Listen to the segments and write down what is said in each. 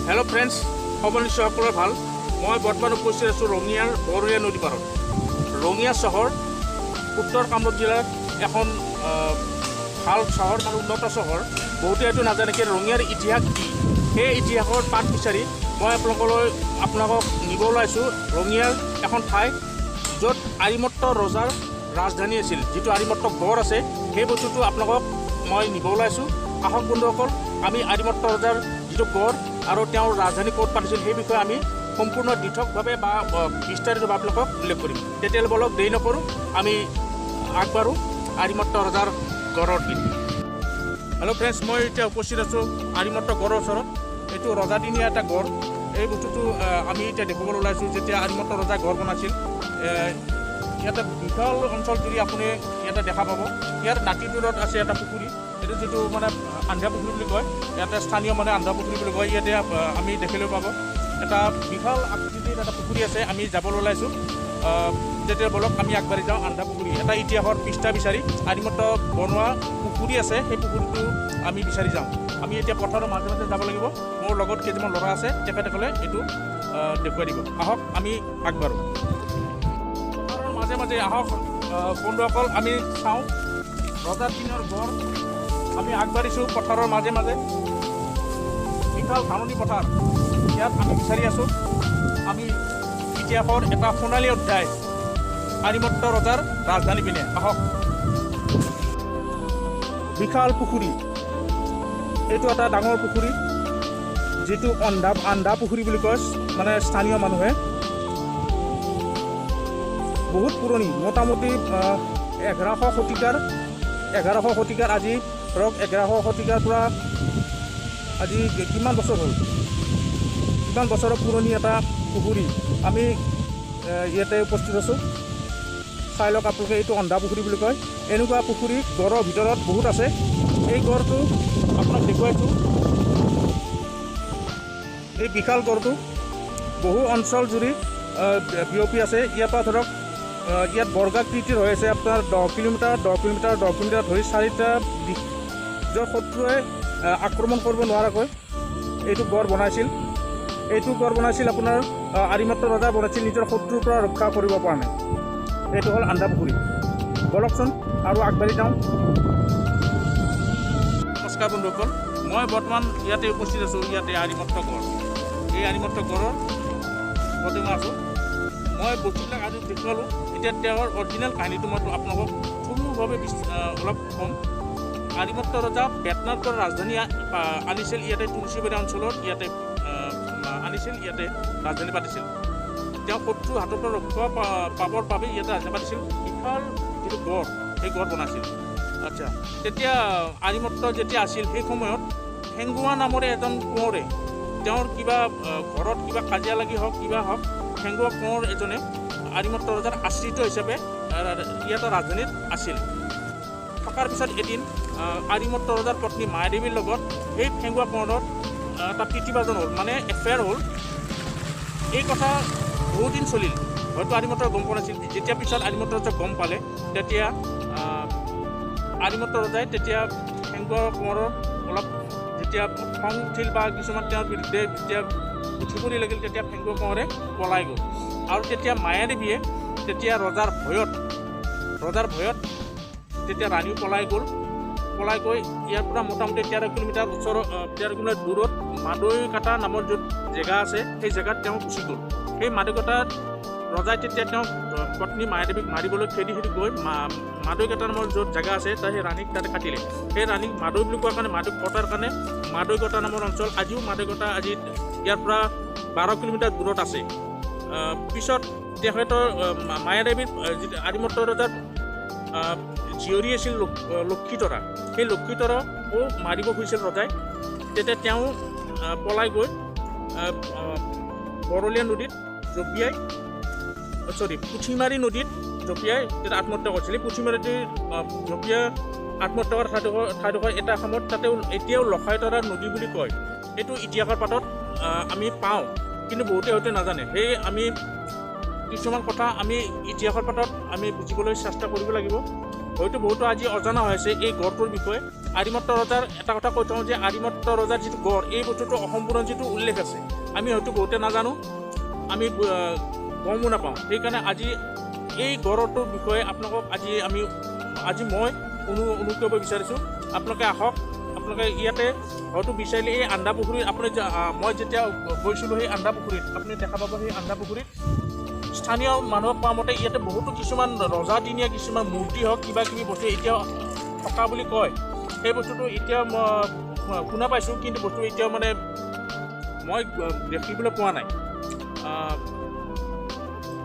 Hello' friends, খবৰ নিশ্চয় সকলোৰে ভাল। মই বৰ্তমান উপস্থিত আছোঁ ৰঙিয়াৰ বৰলীয়া নদী পাৰত। ৰঙিয়া চহৰ উত্তৰ কামৰূপ জিলাৰ এখন ভাল চহৰ, মানে উন্নত চহৰ। বহুতে এইটো নাজানে কি ৰঙিয়াৰ ইতিহাস কি। সেই ইতিহাসৰ পাত বিচাৰি মই আপোনালোকক নিব ওলাইছোঁ ৰঙিয়াৰ এখন ঠাই, য'ত আৰিমত্ত ৰজাৰ ৰাজধানী আছিল, যিটো আৰিমত্ত গড় আছে, সেই বস্তুটো আপোনালোকক মই নিব ওলাইছোঁ। আহক বন্ধুসকল, আমি আৰিমত্ত ৰজাৰ যিটো গড় আৰু তেওঁৰ ৰাজধানী ক'ত পাতিছিল, সেই বিষয়ে আমি সম্পূৰ্ণ দিঠকভাৱে বা বিস্তাৰিতভাৱে আপোনালোকক উল্লেখ কৰিম। তেতিয়াহ'লে বলক, দেৰি নকৰোঁ, আমি আগবাঢ়োঁ আৰিমত্ত ৰজাৰ গড়ৰ পিনে। হেল্ল' ফ্ৰেণ্ডছ, মই এতিয়া উপস্থিত আছোঁ আৰিমত্ত গড়ৰ ওচৰত। এইটো ৰজাদিনীয়া এটা গড়। এই বস্তুটো আমি এতিয়া দেখিবলৈ ওলাইছোঁ। যেতিয়া আৰিমত্ত ৰজাই গড় বনাইছিল, ইয়াতে বিশাল অঞ্চল জুৰি আপুনি ইয়াতে দেখা পাব। ইয়াৰ নাতি দূৰত আছে এটা পুখুৰী, এইটো যিটো মানে আন্ধা পুখুৰী বুলি কয়, ইয়াতে স্থানীয় মানে আন্ধা পুখুৰী বুলি কয়। ইয়াতে আমি দেখিবলৈ পাব এটা বিশাল আকৃতিৰ এটা পুখুৰী আছে। আমি যাবলৈ ওলাইছোঁ। তেতিয়া বলক, আমি আগবাঢ়ি যাওঁ। আন্ধা পুখুৰী, এটা ইতিহাসৰ পৃষ্ঠা বিচাৰি আদিমত্ত বনোৱা পুখুৰী আছে, সেই পুখুৰীটো আমি বিচাৰি যাওঁ। আমি এতিয়া পথাৰৰ মাজে মাজে যাব লাগিব। মোৰ লগত কেইজনমান ল'ৰা আছে, তেখেতসকলে এইটো দেখুৱাই দিব। আহক, আমি আগবাঢ়োঁ পথাৰৰ মাজে মাজে। আহক বন্ধুসকল, আমি চাওঁ ৰজাৰ দিনৰ গড়। আমি আগবাঢ়িছোঁ পথাৰৰ মাজে মাজে। বিশাল ধাননি পথাৰ। ইয়াত আমি বিচাৰি আছোঁ আমি ইতিহাসৰ এটা সোণালী অধ্যায়, আৰিমত্ত ৰজাৰ ৰাজধানী পিনে। আহক। বিশাল পুখুৰী। এইটো এটা ডাঙৰ পুখুৰী, যিটো আন্ধা পুখুৰী বুলি কয় মানে স্থানীয় মানুহে। বহুত পুৰণি, মোটামুটি 1100 শতিকাৰ, 1100 শতিকাৰ। আজি ধৰক 1100 শতিকাৰ পৰা আজি কিমান বছৰ হ'ল, কিমান বছৰৰ পুৰণি এটা পুখুৰী। আমি ইয়াতে উপস্থিত আছোঁ। চাই লওক আপোনালোকে, এইটো অন্ধা পুখুৰী বুলি কয়। এনেকুৱা পুখুৰী গড়ৰ ভিতৰত বহুত আছে। এই গড়টো আপোনাক দেখুৱাইছোঁ। এই বিশাল গড়টো বহু অঞ্চল জুৰি বিয়পি আছে। ইয়াৰ পৰা ধৰক ইয়াত বৰ্গাকৃতিৰ হৈ আছে আপোনাৰ 10 কিলোমিটাৰ, 10 কিলোমিটাৰ, 10 কিলোমিটাৰ ধৰি চাৰিটা দিশ, য'ত শত্ৰুৱে আক্ৰমণ কৰিব নোৱাৰাকৈ এইটো গড় বনাইছিল। এইটো গড় বনাইছিল আপোনাৰ আৰিমত্ত ৰজাই বনাইছিল নিজৰ শত্ৰুৰ পৰা ৰক্ষা কৰিব পৰা নাই। এইটো হ'ল আন্ধা পুখুৰী। বলকচোন, আৰু আগবাঢ়ি যাওঁ। নমস্কাৰ বন্ধুসকল, মই বৰ্তমান ইয়াতে উপস্থিত আছোঁ। ইয়াতে আৰিমত্ত গড়, এই আৰিমত্ত গড়ৰ প্ৰতিমা আছোঁ মই। বস্তুবিলাক আজি দেখুৱালোঁ। এতিয়া তেওঁৰ অৰিজিনেল কাহিনীটো মই আপোনালোকক থুলমূলভাৱে অলপ ক'ম। আৰিমত্ত ৰজা বেতনাৰ পৰা ৰাজধানী আনিছিল ইয়াতে, তুলসীবাৰী অঞ্চলত ইয়াতে আনিছিল, ইয়াতে ৰাজধানী পাতিছিল। তেওঁ শত্ৰুৰ হাতৰ পৰা ৰক্ষা পাবৰ বাবে ইয়াতে ৰাজধানী পাতিছিল। বিশাল যিটো গড়, সেই গড় বনাইছিল। আচ্ছা, তেতিয়া আৰিমত্ত যেতিয়া আছিল, সেই সময়ত হেংগুৱা নামৰে এজন কোঁৱৰে, তেওঁৰ কিবা ঘৰত কিবা কাজিয়া লাগি হওক, কিবা হওক, হেংগুৱা কোঁৱৰ এজনে আৰিমত্ত ৰজাৰ আশ্ৰিত হিচাপে ইয়াতে ৰাজধানীত আছিল। থকাৰ পিছত এদিন আৰিমত্ত ৰজাৰ পত্নী মায়াদেৱীৰ লগত সেই ফেংগুৱা কোঁৱৰৰ এটা প্ৰীতিভাজন হ'ল, মানে এফেয়াৰ হ'ল। এই কথা বহুদিন চলিল। হয়তো আৰিমত্ত গম পোৱা নাছিল। যেতিয়া পিছত আৰিমত্ত ৰজাই গম পালে, তেতিয়া আৰিমত্ত ৰজাই তেতিয়া ফেংগুৱা কোঁৱৰৰ অলপ যেতিয়া খং উঠিল বা কিছুমান তেওঁৰ বিৰুদ্ধে যেতিয়া উঠি পৰি লাগিল, তেতিয়া ফেংগুৱা কোঁৱৰে পলাই গ'ল। আৰু তেতিয়া মায়াদেৱীয়ে তেতিয়া ৰজাৰ ভয়ত তেতিয়া ৰাণীও পলাই গ'ল। পলাই গৈ ইয়াৰ পৰা মোটামুটি 13 কিলোমিটাৰ ওচৰৰ, 13 কিলোমিটাৰ দূৰত মাদৈকাটা নামৰ য'ত জেগা আছে, সেই জেগাত তেওঁ গুচি গ'ল। সেই মাদৈকাটাত ৰজাই তেতিয়া তেওঁক পত্নী মায়াদেৱীক মাৰিবলৈ খেদি খেদি গৈ মাদৈকাটা নামৰ য'ত জেগা আছে, তাত সেই ৰাণীক তাতে কাটিলে। সেই ৰাণীক মাদৈ বুলি কোৱাৰ কাৰণে, মাদৈ কটাৰ কাৰণে মাদৈকটা নামৰ অঞ্চল আজিও মাদৈকটা, আজি ইয়াৰ পৰা 12 কিলোমিটাৰ দূৰত আছে। পিছত তেখেতৰ মায়াদেৱীৰ যিটো আৰিমত্ত ৰজাৰ জীয়ৰী আছিল লক্ষীতৰা, সেই লক্ষীতৰাকো মাৰিব খুজিছিল ৰজাই। তেতিয়া তেওঁ পলাই গৈ বৰলীয়া নদীত জঁপিয়াই, চৰি, পুঠিমাৰী নদীত জঁপিয়াই তেতিয়া আত্মহত্যা কৰিছিল। এই পুঠিমাৰী নদীত জঁপিয়াই আত্মহত্যা কৰা ঠাইডোখৰ এটা সময়ত তাতেও এতিয়াও লখাইতৰা নদী বুলি কয়। এইটো ইতিহাসৰ পাতত আমি পাওঁ, কিন্তু বহুতে হয়তো নাজানে। সেয়ে আমি কিছুমান কথা আমি ইতিহাসৰ পাতত আমি বুজিবলৈ চেষ্টা কৰিব লাগিব। হয়তো বহুতো আজি অজানা হৈ আছে এই গড়টোৰ বিষয়ে। আৰিমত্ত ৰজাৰ এটা কথা কৈ থওঁ যে আৰিমত্ত ৰজাৰ যিটো গড়, এই বস্তুটো অসম বুৰঞ্জীটো উল্লেখ আছে। আমি হয়তো বহুতে নাজানো, আমি গমো নাপাওঁ। সেইকাৰণে আজি এই গড়টোৰ বিষয়ে আপোনালোকক আজি মই অনুৰোধ কৰিব বিচাৰিছোঁ, আপোনালোকে আহক। আপোনালোকে ইয়াতে হয়তো বিচাৰিলে এই আন্ধা পুখুৰীত আপুনি, মই যেতিয়া গৈছিলোঁ সেই আন্ধা পুখুৰীত আপুনি দেখা পাব, সেই আন্ধা পুখুৰীত স্থানীয় মানুহক কোৱা মতে ইয়াতে বহুতো কিছুমান ৰজাদিনীয়া কিছুমান মূৰ্তি হওক, কিবা কিবি বস্তু এতিয়াও থকা বুলি কয়। সেই বস্তুটো এতিয়া মই শুনা পাইছোঁ, কিন্তু বস্তু এতিয়াও মানে মই দেখিবলৈ পোৱা নাই।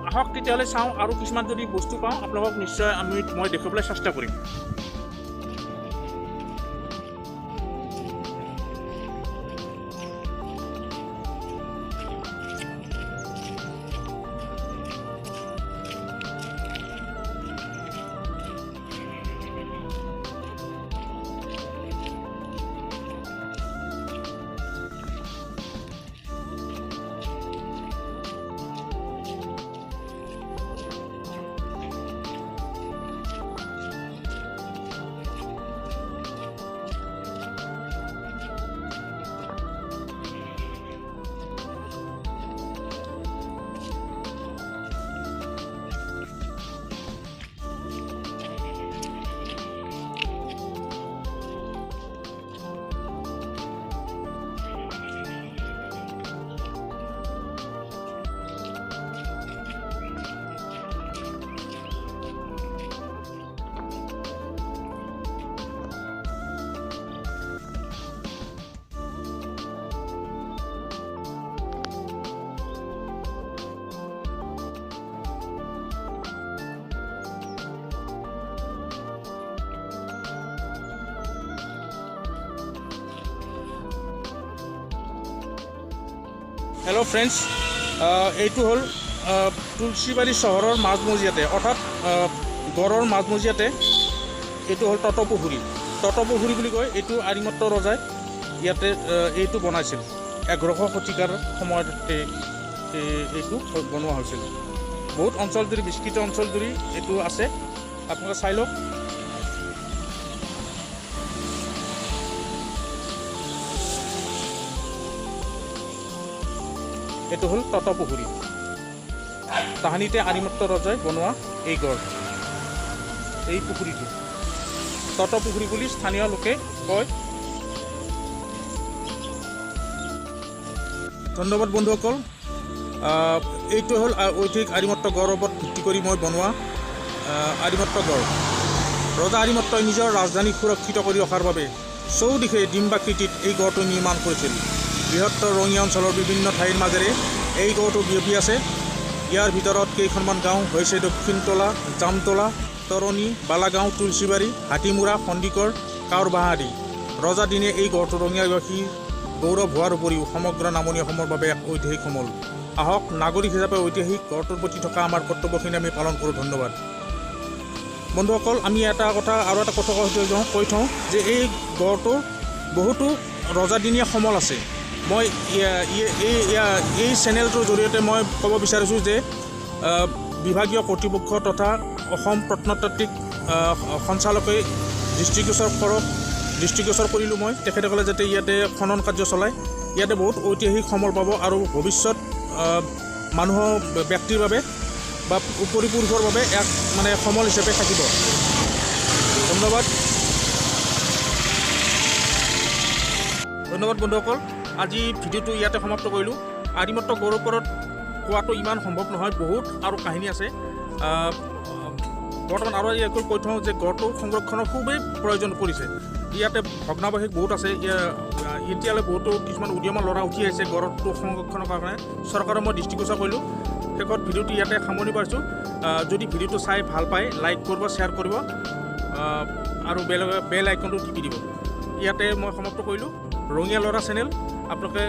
আহক তেতিয়াহ'লে চাওঁ, আৰু কিছুমান যদি বস্তু পাওঁ আপোনালোকক নিশ্চয় মই দেখুৱাবলৈ চেষ্টা কৰিম। হেল্ল' ফ্ৰেণ্ডছ, এইটো হ'ল তুলসীবাৰী চহৰৰ মাজমজিয়াতে, অৰ্থাৎ গড়ৰ মাজমজিয়াতে এইটো হ'ল ততপুখুৰী। ততপুখুৰী বুলি কয়। এইটো আৰিমত্ত ৰজাই ইয়াতে এইটো বনাইছিল। 11শ শতিকাৰ সময়তে এইটো বনোৱা হৈছিল। বহুত অঞ্চল জুৰি, বিস্তৃত অঞ্চল জুৰি এইটো আছে, আপোনালোকে চাই লওক। এইটো হ'ল ততপুখুৰী। তাহানিতে আৰিমত্ত ৰজাই বনোৱা এই গড়, এই পুখুৰীটো ততপুখুৰী বুলি স্থানীয় লোকে কয়। ধন্যবাদ বন্ধুসকল। এইটো হ'ল ঐতিহাসিক আৰিমত্ত গড়ৰ ওপৰত ভিত্তি কৰি মই বনোৱা আৰিমত্ত গড়। ৰজা আৰিমত্তই নিজৰ ৰাজধানী সুৰক্ষিত কৰি ৰখাৰ বাবে চৌদিশে ডিম্বাকৃতিত এই গড়টো নিৰ্মাণ কৰিছিল। বৃহত্তৰ ৰঙিয়া অঞ্চলৰ বিভিন্ন ঠাইৰ মাজেৰে এই গড়টো বিয়পি আছে। ইয়াৰ ভিতৰত কেইখনমান গাঁও হৈছে দক্ষিণতলা, জামতলা, তৰণী, বালাগাঁও, তুলসীবাৰী, হাতীমূৰা, সন্দিকৰ, কাউৰবাহা আদি। ৰজাদিনে এই গড়টো ৰঙিয়াবাসীৰ গৌৰৱ হোৱাৰ উপৰিও সমগ্ৰ নামনি অসমৰ বাবে এক ঐতিহাসিক সমল। আহক নাগৰিক হিচাপে ঐতিহাসিক গড়টোৰ প্ৰতি থকা আমাৰ কৰ্তব্যখিনি আমি পালন কৰোঁ। ধন্যবাদ বন্ধুসকল। আমি এটা কথা আৰু এটা কথা কৈ থওঁ যে এই গড়টোৰ বহুতো ৰজাদিনীয়া সমল আছে। মই এই চেনেলটোৰ জৰিয়তে মই ক'ব বিচাৰিছোঁ যে বিভাগীয় কৰ্তৃপক্ষ তথা অসম প্ৰত্নতাত্ত্বিক সঞ্চালকে দৃষ্টিগোচৰ কৰক। দৃষ্টিগোচৰ কৰিলোঁ মই, তেখেতসকলে যাতে ইয়াতে খনন কাৰ্য চলায়। ইয়াতে বহুত ঐতিহাসিক সমল পাব আৰু ভৱিষ্যত মানুহৰ ব্যক্তিৰ বাবে বা উপৰিপুৰুষৰ বাবে এক মানে সমল হিচাপে থাকিব। ধন্যবাদ। ধন্যবাদ বন্ধুসকল। আজি ভিডিঅ'টো ইয়াতে সমাপ্ত কৰিলোঁ। আৰিমত্ত গড়ৰ ওপৰত কোৱাটো ইমান সম্ভৱ নহয়, বহুত আৰু কাহিনী আছে। বৰ্তমান আৰু ইয়াকৈ কৈ থওঁ যে গড়টো সংৰক্ষণৰ খুবেই প্ৰয়োজন পৰিছে। ইয়াতে ভগ্নাৱশেষ বহুত আছে। এতিয়ালৈ বহুতো কিছুমান উদীয়মান ল'ৰা উঠি আহিছে গড়টো সংৰক্ষণৰ কাৰণে। চৰকাৰৰ মই দৃষ্টিগোচৰ কৰিলোঁ। শেষত ভিডিঅ'টো ইয়াতে সামৰণি পাৰিছোঁ। যদি ভিডিঅ'টো চাই ভাল পায় লাইক কৰিব, শ্বেয়াৰ কৰিব আৰু বেল আইকনটো টিপি দিব। ইয়াতে মই সমাপ্ত কৰিলোঁ। ৰঙিয়া ল'ৰা চেনেল আপোনালোকে